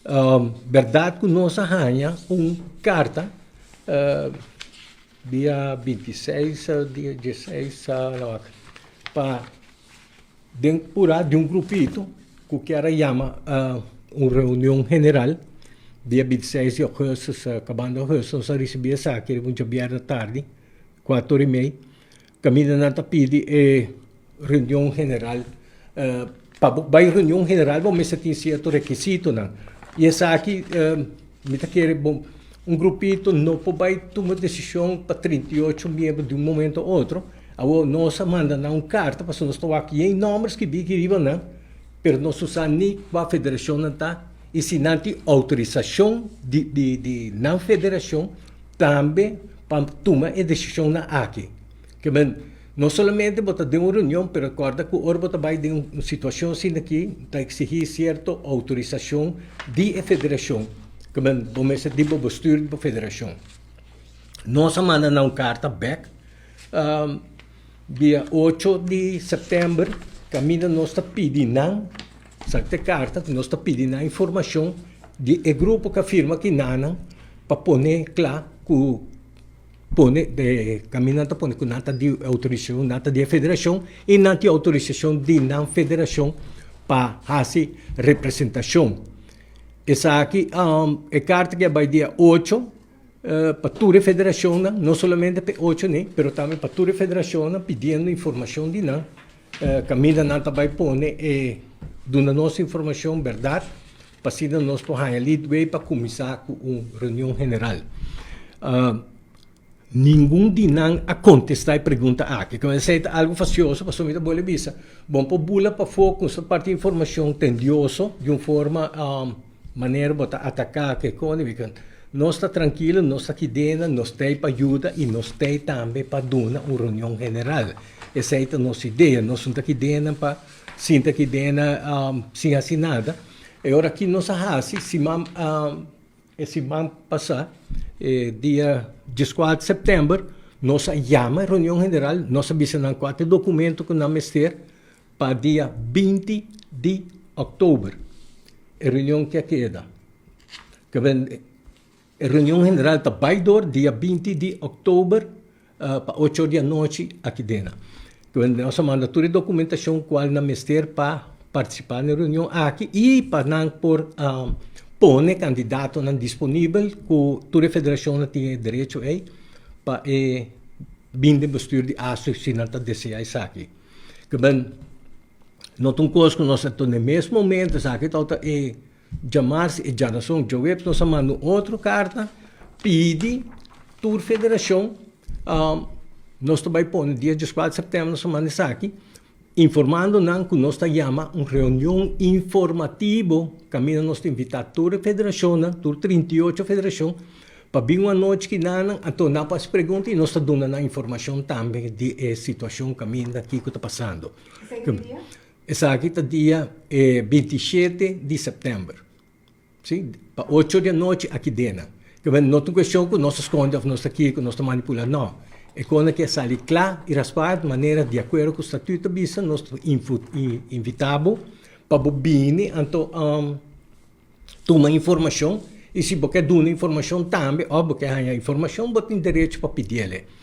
Bèrdat ku nos a haña un karta dia 26, dia 16, pa den purá di un grupito ku kier a yama un reunion general dia 26 di ougùstùs, kabando ougùstùs. Nos a risibí esaki riba un djabièrnè tardi, 4:30, kaminda nan ta pidi e reunion general. Pa bai reunion general bo mester tin sierto rekisitonan i esaki mi ta kere bon, un grupito no por bai tuma desishon pa 38 miembro di un momento a otro. Awor nos a manda nan un karta pasobra nos ta wak yen nòmber skibí aki riba nan, pero nos no sa ni kua federashon nan ta i si nan tin outorisashon di nan federashon tambe pa tuma e desishonnan aki. Ke men, no solamente bo ta den un reunion, pero kòrda ku ora bo ta bai den un situashon asina aki, ta eksigí sierto outorisashon di e federashon. Ke men, bo mester di bo bestuur di bo federashon. Nos a manda nan un karta bèk dia 8 di sèptèmber, kaminda nos ta pidi nan, sa ta e karta, nos ta pidi nan informashon di e grupo ku a firma kinanan pa pone kla ku pone de kaminda nan ta pone ku nan ta di outorisashon, nan ta di e federashon i nan tin outorisashon di nan federashon pa hasi representashon. Esaki e karta ke a bai dia 8 pa tur e federashonnan, no solamente pa e ocho nei, pero tambe pa tur e federashonnan pidiendo informashon di nan, kaminda nan ta bai pone e duna nos informashon bèrdat pa asina nos por haña leadway pa kuminsá ku un reunion general. Ningun di nan a kontestá e pregunta aki. Ku esei ta algu fasioso pasobra mi ta bolbe bisa, bon por bula pafó ku su parti informashon tendioso di un forma manera bo ta ataká ke kos nos ta trankilo, nos ta kidena, nos ta ei pa yuda i nos ta ei tambe pa duna un reunion general. Esei ta nos idea. Nos no ta kidena pa sinta kidena sin hasi nada. E ora aki nos a hasi siman e siman pasá, e dia 14 sèptèmber, nos a yama e reunion general, nos a bisa nan kua ta e dokumento ku nan mester pa dia 20 di òktober. E reunion ke a keda. E reunion general ta bai dor dia 20 di òktober pa 8 or di anochi aki dena. Nos a manda tur e dokumentashon kual nan mester pa partisipá na e reunion aki i pa nan por pone kandidatonan disponibel ku tur e federashonnan tin e derecho ei pa e bin den bestuur di ASU si nan ta deseá esaki. No ta un kos ku nos a tuma na e mes momento, esaki tabata e djamars i djarason. Djaweps nos a manda un otro karta pidi tur federashon, nos ta bai pone dia 14 sèptèmber nos a manda esaki, informando nan ku nos ta yama un reunion informativo kaminda nos ta invitá tur e federashonnan, tur 38 federashon, pa bin un anochi kinanan, anto nan por hasi pregunta i nos ta duna nan informashon tambe di e situashon kaminda kiko ta pasando. Esaki ta dia 27 di sèptèmber, si, pa 8 di anochi aki dena. No ta un kuestion ku nos ta skonde òf nos ta kiko, nos ta manipulá, no. E kos aki a sali kla i raspá di manera di akuerdo ku statüt ta bisa, nos ta invitá bo pa bo bini anto tuma informashon i si bo ke duna informashon tambe òf bo ke haña informashon bo tin derecho pa pidiel.